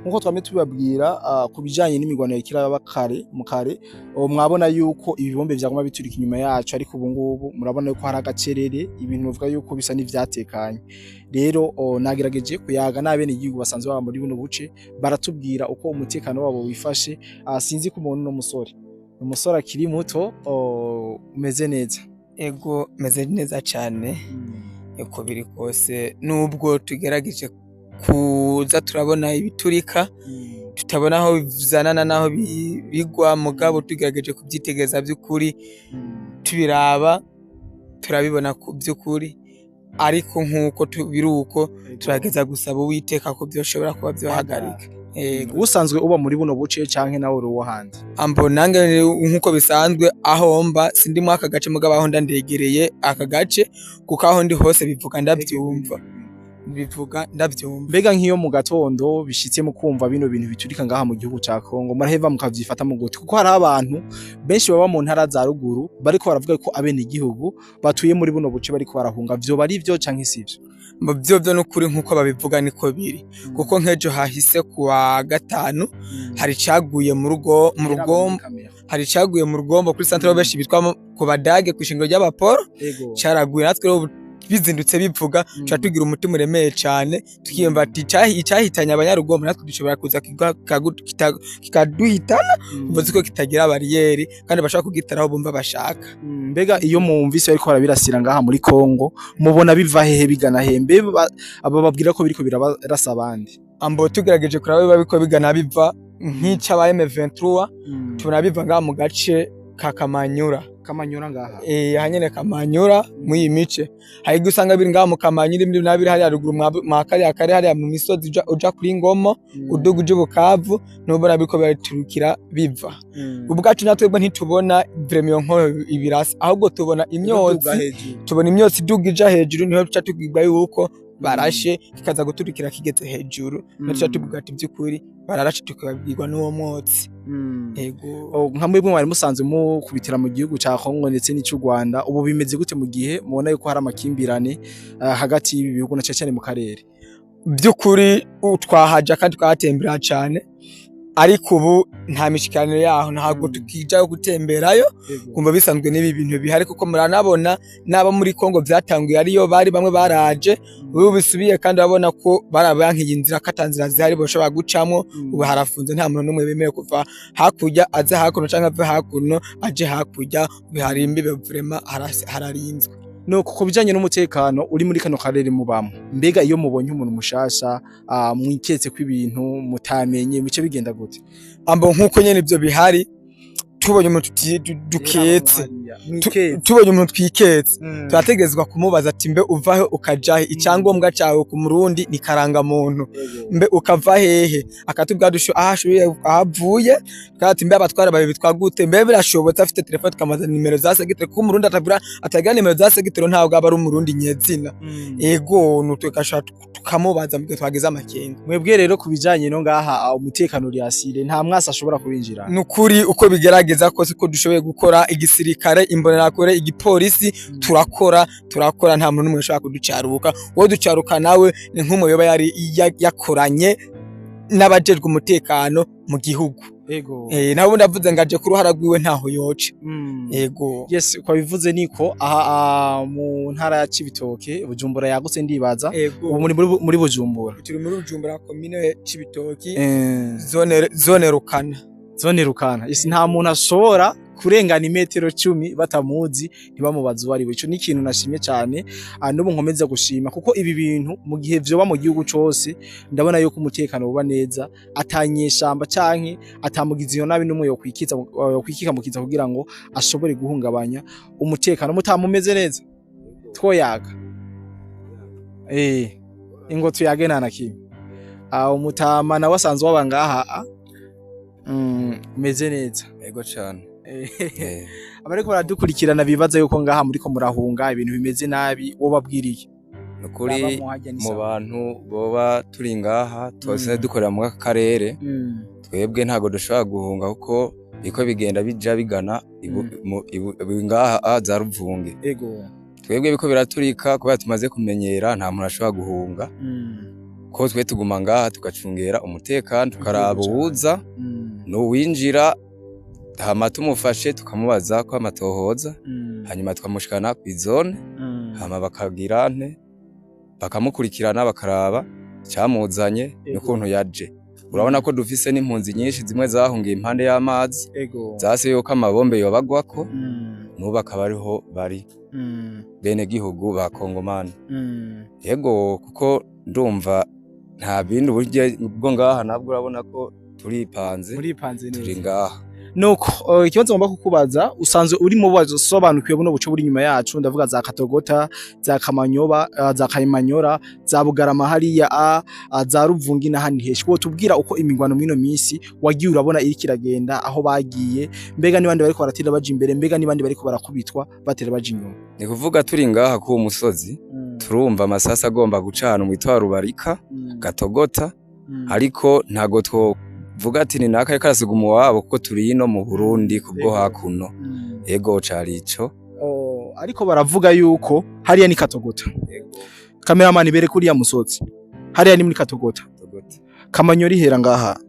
Nkuko twamye tubabwira ku bijanye n'imigwano yariko kare mu kare, mwabona yuko ibibombe vyaguma biturika inyuma yacu, ariko ubu ngubu murabona yuko hari agacerere, ibintu bavuga yuko bisa n'ivyatekanye. Rero nagerageje kuyaga n'abene igihugu basanzwe baba muri buno buce, baratubwira uko umutekano wabo wifashe. Sinzi ko umuntu no musore, umusore akiri muto, umeze neza? Ego, meze neza cyane uko biri kose, nubwo tugerageje kuza turabona ibiturika, tutabona aho bizanana n'aho bigwa, mugabo tugerageje kubyitegereza by'ukuri, tubiraba turabibona ku by'ukuri. Ariko nk'uko biri uko, turageza gusaba Uwiteka ko byoshobora kuba byohagarika. Ego. Usanzwe uba muri buno buce canke nawe uri uwo hanze? Ambo nange nk'uko bisanzwe aho mba sindi muri aka gace, mugabo aho ndandegereye aka gace, kuko aho ndi hose bivuga ndabyumva, bivuga ndabyumva. Mbega nk'iyo mu gatondo bishitse mu kumva bino bintu biturika ngaha mu gihugu ca Kongo, muraheva mukavyifata mu gute? Kuko hari abantu benshi baba mu ntara za ruguru bariko baravuga ko abene igihugu batuye muri buno buce bariko barahunga. Vyoba ari vyo canke sivyo? Mu byo byo n'ukuri nk'uko babivuga niko biri, kuko nk'ejo hahise kuwa gatanu hari caguye mu rugo mu rugombo, hari caguye mu rugombo kuri centre benshi bitwa ku Badage, kw'ishingiro ry'abaporo. Caraguye, natwe rero bizindutse bivuga tuca tugira umutima uremeye cane, tukiyumva ati icahitanye abanyarugombo natwe dushobora kuza kikaduhitana. Uvuze ko kitagira bariyeri kandi bashobora kugitaraho bumva bashaka. Mbega iyo mwumvise bariko barabirasira ngaha muri Kongo, mubona biva hehe bigana hehe? Mbe aba babwira ko biriko birarasa abandi? Ambo tugerageje kuraba biba biko bigana biva nk'icaba M23, tubona biva ngaha mu gace ka Kamanyura. Kamanyura ngaha? Eh, hanyene Kamanyura muri iyi mice. Hari igihe usanga biri ngaha mu Kamanyura, ibindi nabiri hariya ruguru mwa kariya kare hariya mu misozi uja kuri Ngomo, uduga uja Bukavu, ntubona biriko biraturukira biva. Ubwacu natwebwe ntitubona vraiment iyo nkoho ibirasa, ahubwo tubona imyotsi, tubona imyotsi iduga ija hejuru, niho tuca tubwirwa yuko barashe, kikaza guturikira kigeze hejuru, niho tuca tubwirwa ati by'ukuri bararashe, tukababwirwa n'uwo mwotsi. Ego. Oh, nka mwebwe mwari musanzwe mukubitira mu gihugu ca Kongo ndetse n'ic'u Rwanda, ubu bimeze gute mu gihe mubona yuko hari amakimbirane hagati y'ibi bihugu na cane cane mu karere? By'ukuri twahaja kandi twahatembera cyane, ariko ubu nta mishikiraniro yaho, ntabwo tukijayo gutemberayo kumva bisanzwe n'ibi bintu bihari, kuko muranabona n'abo muri Kongo vyatanguye ariyo bari bamwe baraje, ubu bisubiye kandi urabona ko barabankiye inzira, ko ata nzira zihari boshobora gucamwo. Ubu harafunze, nta muntu n'umwe bemerewe kuva hakurya aze hakuno canke ave hakuno aje hakurya. Ubu hari imbibe, vraiment hararinzwe. No ku bijanye n'umutekano uri muri kano karere mubamo, mbega iyo mubonye umuntu mushasha mwiketse ko ibintu mutamenye, bice bigenda gute? Ambo nk'uko nyene ivyo bihari, tubonye umuntu duketse, tubonye umuntu twiketse, turategerezwa kumubaza ati: "Mbe uvahe ukajahe?" Icyangombwa cyawe ku Murundi ni karangamuntu. "Mbe ukava hehe?" Akatubwira dusho aho ashoboye aho avuye. Ati: "Mbe abatwara bawe bitwa gute?" Mbe birashobotse afite telefone tukamubaza nimero za segiteri, kuko Umurundi atagira atagira nimero za segiteri ntabwo aba ari Umurundi nyezina. Ego, nutwe tukamubaza mu gihe twagize amakenga. Mwebwe rero ku bijanye no ngaha umutekano uri assuré, nta mwasi ashobora kubinjira? Nukuri uko bigerageza kose, ko dushoboye gukora, igisirikare, imbonerakure, igipolisi, turakora, turakora, nta muntu n'umwe ushobora kuducaruka. Uwo ducaruka nawe ni nk'umuyoba yari yakoranye n'abajejwe umutekano mu gihugu. Nawe ubundi avuze ngo aje ku ruhara rwiwe, ntaho yoca. Ego. Yes, uko bivuze niko aha mu ntara ya Cibitoke, Bujumbura yagutse ndibaza. Ego. Ubu muri Bujumbura? Turi muri Bujumbura, komine Cibitoki, zone Rukana. Zone Rukana. Yes, nta muntu ashobora kurengana imetero 10 batamuzi, ntibamubaze uwo ari we. Ico ni ikintu nashimye cyane, n'ubu nkomeza gushima, kuko ibi bintu mu gihe vyoba mu gihugu cose, ndabona yuko umutekano uba neza, atanyeshamba canke atamugizi iyo nabi n'umwe yokwikiza yokwikika mukiza kugira ngo ashobore guhungabanya umutekano. Mutamumeze neza, twoyaga ingo tuyage nta na kimwe. Umutama nawe asanzwe waba ngaha, umeze neza? Ego cane. Abariko baradukurikirana bibaza yuko ngaha muriko murahunga ibintu bimeze nabi, wo babwiriye? Nukuri mu bantu boba turi ngaha twese dukorera muri aka karere, twebwe ntago dushobora guhunga, kuko biko bigenda bija bigana ngaha za Ruvunge. Twebwe biko biraturika kubera tumaze kumenyera, nta muntu ashobora guhunga. Ko twe tuguma ngaha tugacungera umutekano, tukaraba uwuza n'uwinjira, hama tumufashe tukamubaza ko amatohoza, hanyuma tukamushikana kw'izone, hama bakagira nte, bakamukurikirana, bakaraba icyamuzanye n'ukuntu yaje. Urabona ko dufise n'impunzi nyinshi zimwe zahungiye impande y'amazi, zase yuko amabombe yobagwako, n'ubu akaba ariho bari bene gihugu ba Kongomani. Yego, kuko ndumva nta bindi buryo bwo ngaha, nabwo urabona ko turipanze, muripanze turi neza. ngaha. Nuko ikibazo ngomba kukubaza, usanzwe uri mu basobanukiwe buno buco buri inyuma yacu, ndavuga za Katogota, za Kamanyoba, za Kayimanyora, za Bugarama hariya, za Ruvungi n'ahandi henshi. Wotubwira uko imigwano mw'ino minsi wagiye urabona iriko iragenda, aho bagiye, mbega n'abandi bariko baratera baja imbere, mbega n'abandi bariko barakubitwa batera baja inyuma? Ni kuvuga turi ngaha k'uwo musozi, turumva amasasi agomba gucana umwitwa Rubarika, Gatogota, ariko ntago twovuga ati ni naka ariko arasiga umuwabo, kuko turi ino mu Burundi kubwo hakuno. Ego, cari ico. Oh, ariko baravuga yuko hariya ni Katogota. Cameraman, bereka uriya musozi. Hariya ni muri Katogota. Kamanyora ihera ngaha.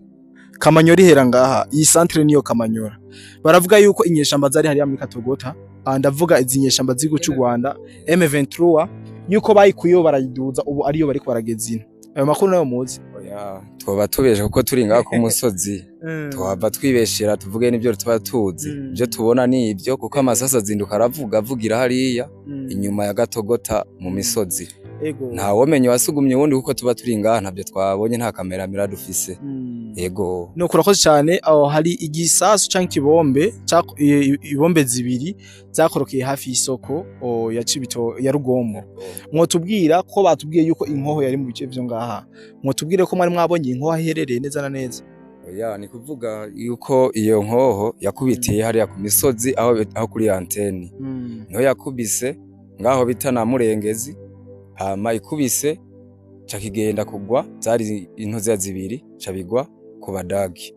Kamanyora ihera ngaha. Iyi centre niyo Kamanyora. Baravuga yuko inyeshamba zari hariya muri Katogota. Ndavuga izi nyeshamba z'igihugu cy'u Rwanda M23, yuko bayikuyeho barayiduza, ubu ariyo bariko barageza ino. Ayo makuru nayo muzi? Oya, twoba tubesha kuko turi ngaha ku musozi, tuhava twibeshera tuvuge n'ibyo tuba tuzi. Ibyo tubona ni ibyo, kuko amasasi azinduka aravuga, avugira hariya inyuma ya Gatogota mu misozi. Ntawomenya wasugumye uwundi, kuko tuba turi ngaha, ntabyo twabonye, nta kameramera dufise. Yego. Nuko urakoze cyane. Aho hari igisasu canke ikibombe, ibombe zibiri zakorokeye hafi y'isoko ya Cibito ya Rugombo. Mwotubwira ko batubwiye yuko inkoho yari mu bice vyo ngaha. Mwotubwire ko mwari mwabonye inkoho aho iherereye neza na neza? Oya, ni kuvuga yuko iyo nkoho yakubitiye hariya ku misozi, aho kuri anteni niho yakubise, ngaho bita na Murengezi. Hama ikubise ca kigenda kugwa, zari intozi zibiri, ca bigwa ku Badagi.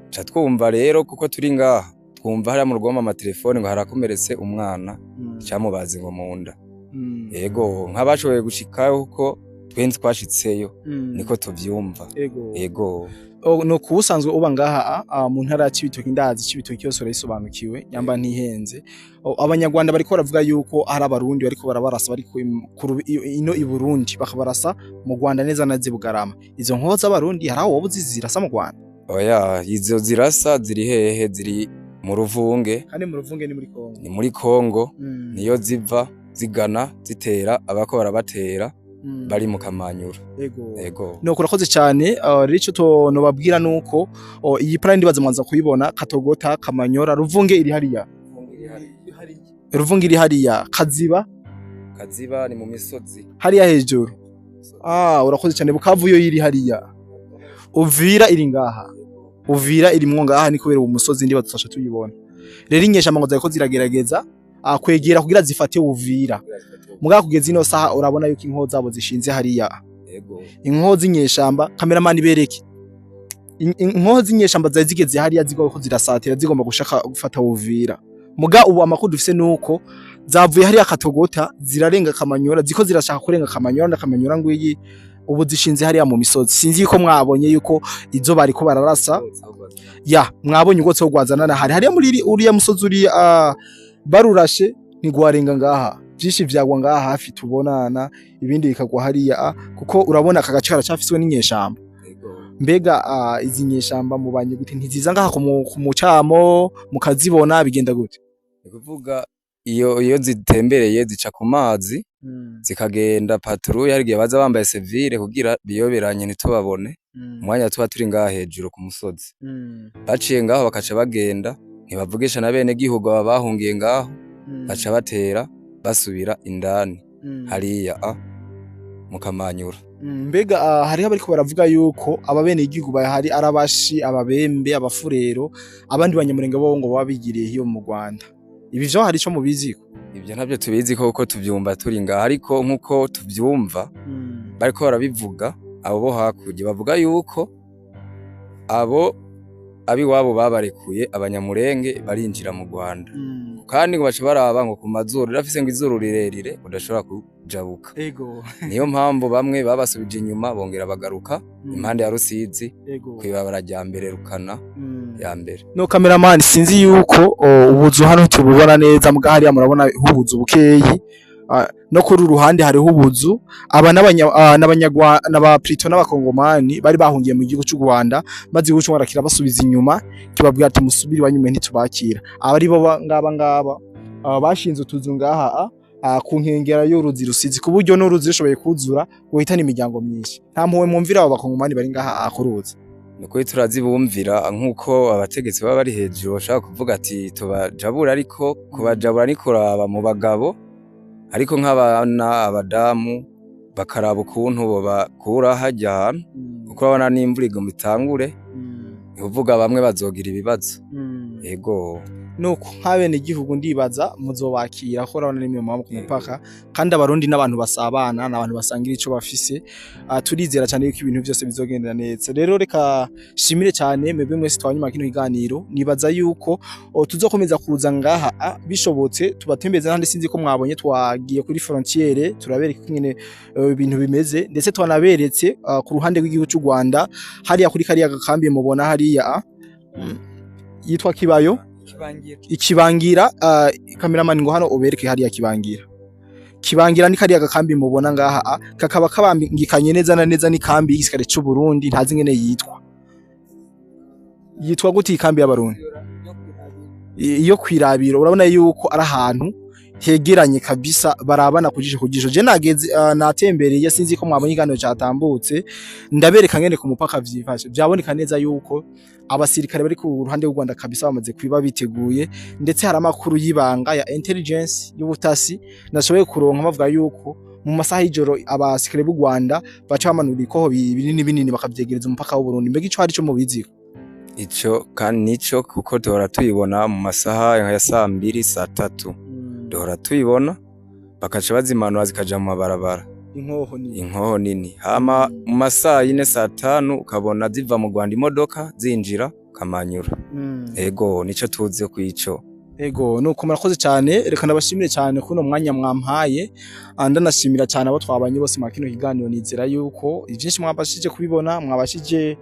Ca twumva rero, kuko turi ngaha, twumva hariya mu Rugombo amatelefone ngo harakomeretse umwana, camubaze ngo mu nda. Yego, nk'abashoboye gushikayo, kuko twe twashitseyo, niko tuvyumva. Yego. Nuko usanzwe uba ngaha mu ntara ya Cibitoke, ndazi Cibitoke yose urayisobanukiwe nyamba ntihenze. Abanyarwanda bariko baravuga yuko hari Abarundi bariko barabarasa, bari ino i Burundi, bakabarasa mu Rwanda neza na Bugarama. Izo nkoho z'Abarundi hari aho woba uzi zirasa mu Rwanda? Oya, izo zirasa ziri hehe? Ziri mu Ruvunge. Kandi mu Ruvunge ni muri Kongo. Ni muri Kongo, niyo ziva zigana zitera abako barabatera bari mu Kamanyura. Yego. Nuko urakoze cyane. Rero ico nobabwira nuko iyi plan ndibaza mwanza kuyibona: Katogota, Kamanyora, Ruvunge iri hariya. Ruvunge iri hariya, Kaziba. Kaziba ni mu misozi. Hariya hejuru. Urakoze cyane. Bukavu yo iri hariya. Uvira iri ngaha. Uvira iri mwo ngaha, ni kubera uwo musozi ndibaza tutasha tuyibona. Rero inyeshamba ngo zariko ziragerageza kwegera kugira zifate Uvira. Mugabo kugeza ino saha urabona yuko inkoho zabo zishinze hariya. Inkoho z'inyeshamba, cameraman bereke. Inkoho z'inyeshamba zari zigeze hariya, zigomba ko zirasatira, zigomba gushaka gufata Uvira. Muga ubu amakuru dufise nuko zavuye hariya Katogota, zirarenga Kamanyora, ziko zirashaka kurenga Kamanyora na Kamanyora ngwiyi, ubu zishinze hariya mu misozi. Sinzi yuko mwabonye yuko izo bariko bararasa ya mwabonye ubwotsi wo gwazanana hari hariya muri uriya musozi uri barurashe ntigwarenga ngaha, byinshi vyagwa ngaha hafi tubonana, ibindi bikagwa hariya, kuko urabona aka gace karacafiswe n'inyeshamba. Mbega izi nyeshamba mubanye gute? Ntiziza ngaha ku mucamo mukazibona, bigenda gute? Ni kuvuga iyo zitembereye zica ku mazi, zikagenda patrouille. Hari igihe baza bambaye civile kugira biyoberanye ntitubabone umwanya tuba turi ngaha hejuru ku musozi. Baciye ngaho bakaca bagenda, ntibavugisha na bene gihugu baba bahungiye ngaho, baca batera basubira indani hariya mu Kamanyura. Mbega hariho abariko baravuga yuko ababene igihugu bahari arabashi, Ababembe, Abafurero, abandi Banyamurenge bo ngo baba bigiriye hiyo mu Rwanda. Ibi vyo hari ico mubiziko? Ibyo ntabyo tubizi ko, kuko tuvyumva turi ngaha, ariko nkuko tuvyumva bariko barabivuga, abo bo hakurya bavuga yuko abo abiwabo babarekuye Abanyamurenge barinjira mu Rwanda, kandi ngo baca baraba ngo ku mazuru rirafise ngo izuru rirerire udashobora kujabuka. Niyo mpamvu bamwe babasubije inyuma bongera bagaruka impande ya Rusizi kw'ibarabara rya mbere Rukana ya mbere. No cameraman, sinzi yuko ubuzu hano tububona neza, muga hariya murabona ubuzu bukeyi. No kuri uruhande hariho ubuzu. Aba n'abanyagwa n'aba plutôt n'abakongomani bari bahungiye mu gihugu cy'u Rwanda, maze igihugu cy'u Rwanda kirabasubiza inyuma, kibabwira ati: "Musubire iwanyu, mwe ntitubakira." Aba ari bo ngaba ngaba bashinze utuzu ngaha ku nkengera y'uruzi Rusizi, ku buryo n'uruzi rushoboye kuzura guhitana imiryango myinshi. Nta mpuhwe mwumvira abo bakongomani bari ngaha ku ruzi? Nukuri turazibumvira, nk'uko abategetsi baba bari hejuru bashaka kuvuga ati tubajabura, ariko kubajabura ni kuraba mu bagabo, ariko nk'abana, abadamu, bakaraba ukuntu bobakura hajya ahantu, kuko urabona n'imvura igomba itangure, ni kuvuga bamwe bazogira ibibazo. Ego. Nuko nk'abene igihugu ndibaza muzobakira, ko urabona nimwe muba ku mupaka, kandi Abarundi n'abantu basabana, n'abantu basangira ico bafise. Turizera cyane yuko ibintu byose bizogenda neza. Rero reka shimire cyane mwebwe mwese twanyuma kino kiganiro. Nibaza yuko tuzokomeza kuza ngaha, bishobotse tubatembeze n'ahandi. Sinzi ko mwabonye, twagiye kuri frontière, turabereka ingene ibintu bimeze, ndetse twanaberetse ku ruhande rw'igihugu cy'u Rwanda hariya kuri kariya gakambi mubona hariya, yitwa Kibayo, Ikibangira. Cameraman, ngo hano ubereke hariya Kibangira. Kibangira ni kariya gakambi mubona ngaha, kakaba kabangikanye neza na neza n'ikambi y'igisirikare c'u Burundi. Ntazi ingene yitwa. Yitwa gute iyi kambi y'Abarundi? Iyo kwirabiro. Urabona yuko ari ahantu hegeranye kabisa, barabana kujisho kujisho. Je nageze, natembereye, sinzi ko mwabonye iganiro catambutse, ndabereka ngene ku mupaka vyifashe. Vyaboneka neza yuko abasirikare bari ku ruhande rw'u Rwanda kabisa bamaze kuba biteguye, ndetse hari amakuru y'ibanga ya intelligence, y'ubutasi, nashoboye kuronka bavuga yuko mu masaha y'ijoro abasirikare b'u Rwanda baca bamanura ibikoho binini binini bakavyegereza umupaka w'u Burundi. Mbega ico hari ico mubiziko? Ico kandi nico, kuko duhora tuyibona mu masaha ya 2:00, 3:00, duhora tuyibona, bakaca bazimanura zikaja mu mabarabara. Inkoho ni Inkoho nini. Hama mu masaha 4, 5:00, ukabona ziva mu Rwanda imodoka zinjira Kamanyura. Ego, nico tuzi kwico. Ego, nuko murakoze cyane. Reka ndabashimire cyane kuno mwanya mwampaye. Ndanashimira cyane abo twabanye bose mu kino kiganiro. Nizera yuko ivyinshi mwabashije kubibona, mwabashije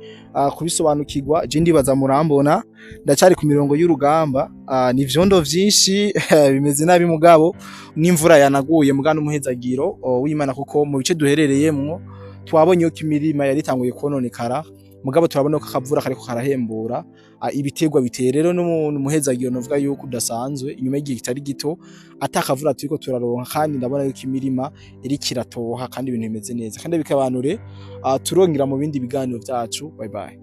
kubisobanukirwa. Je ndibaza murambona ndacari ku mirongo y'urugamba. Ni vyondo vyinshi, bimeze nabi, mugabo n'imvura yanaguye, mugana umuhezagiro w'Imana, kuko mu bice duherereyemwo twabonye yuko imirima yari itanguye kononekara, mugabo turabona ko akavura kariko karahembura ibiterwa biteye. Rero n'umuhezagiro novuga yuko udasanzwe inyuma y'igihe kitari gito atakavura turiko turaronka, kandi ndabona yuko imirima iriko iratoha kandi ibintu bimeze neza. Kandi bikabanure, turongera mu bindi biganiro vyacu. Bye bye.